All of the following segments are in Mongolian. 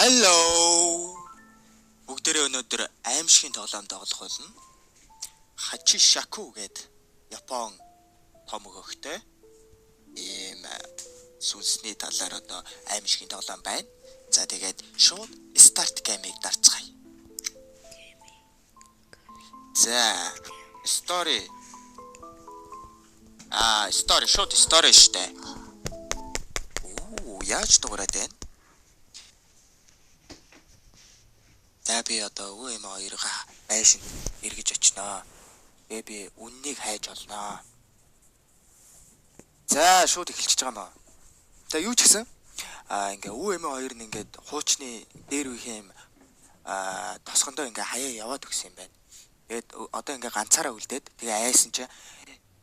Hello. Бүгдээрээ өнөөдөр аимшигын тоглоом тоглох болно. Hachishaku гээд Япон том өгөхтэй ийм сүнсний талаар одоо аимшигын тоглоом байна. За тэгээд шууд start game-ийг дарцгаая. За story. Story шууд story штэ. Оо, яаж дуурайд байна? За би одоо өвөө эмээ хоёроо байшин эргэж очноо. Тэгээ би үннийг хайж олноо. За шууд эхэлчихэж байгаа маа. За юу ч гэсэн ингээ өвөө эмээ хоёр нь ингээд хуучны дээр үеийн юм тосгондоо ингээ хаяа яваад өгсөн юм байна. Тэгээд одоо ингээ ганцаараа үлдээд тэгээ айсан чинь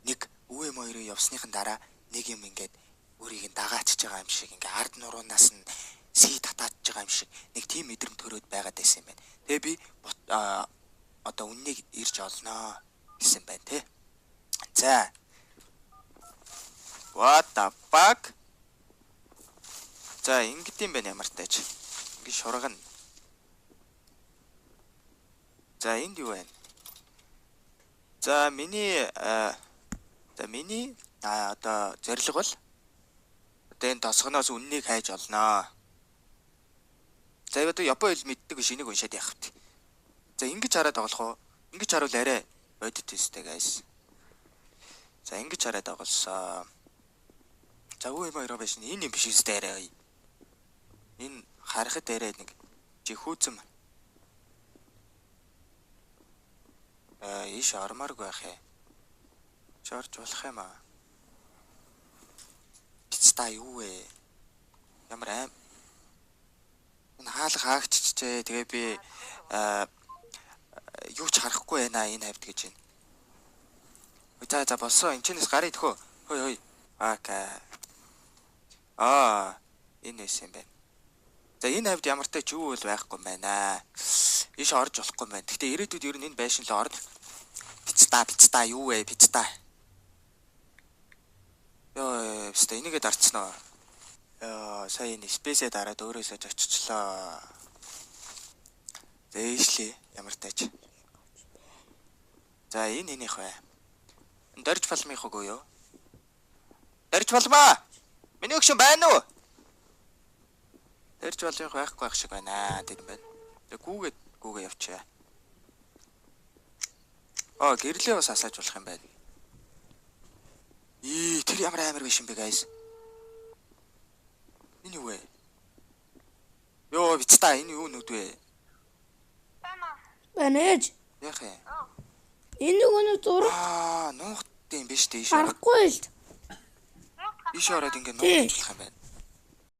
нэг өвөө эмээ хоёрын явсныхан дараа нэг юм ингээд өөрийг нь дагаачж байгаа юм шиг ингээ ард нуруунаас нь сий татаадж байгаа юм шиг нэг тийм мэдрэмж төрөөд байгаад байсан юм байна. Тэгээ би одоо үннийг ирж олноо гэсэн байна те. За. What the fuck? За ингэдэм байх ямар тач. Ингэ шургана. За энд юу байна? За миний одоо зорилго бол одоо энэ тосгоноос үннийг хайж олноо. За одоо Япон хэл мэддэг биш энийг уншаад явах вэ. За ингэж хараад тоглох уу? Ингэж харуул арай бодит төстэй guys. За ингэж хараад тоглосоо. За өө юм хоёроо биш энэ юм биш үстэй арай. Энэ харахад арай нэг жихүүцэм. Ийш ормооргүй байх юм. Чорж болох юм аа. Пицта юу вэ? Ямар аим энэ хаалга хаагдчихжээ. Тэгээ би юу ч харахгүй байна энэ хавьд гэж байна. За за болсон. Энд чинээс гарыг төхөө. Хой хой. Окей. Энэ эс юм байна. За энэ хавьд ямартай ч юу бол байхгүй юм байна. Ийш орж болохгүй юм байна. Гэхдээ ирээдүйд ер нь энэ байшин л орно. Пицта юу вэ? Пицта. Йоо, пицта энийгээ дарцсан уу? Йоо, сая энэ спейсээ дараад өөрөөсөө очичлоо. За ийшлээ ямар тач. За энэ энийх вэ? Дорж палмынх үгүй юу? Дорж палмаа. Миний өгшин байна уу? Дорж палмынх байхгүй байх шиг байна. Тэр юм байна. За гүүгээ явчаа. Гэрлээ бас асааж болох юм байна. Тэр ямар амар биш юм бэ guys? Энэ юу вэ? Йоо, бицта энэ юу нүд вэ? Байна ээж. Яах юм? Энэ нөгөө нэг зураг нуугдсан юм биш үү? Харахгүй л. Ийш ороод ингээ нуугдчих юм байна.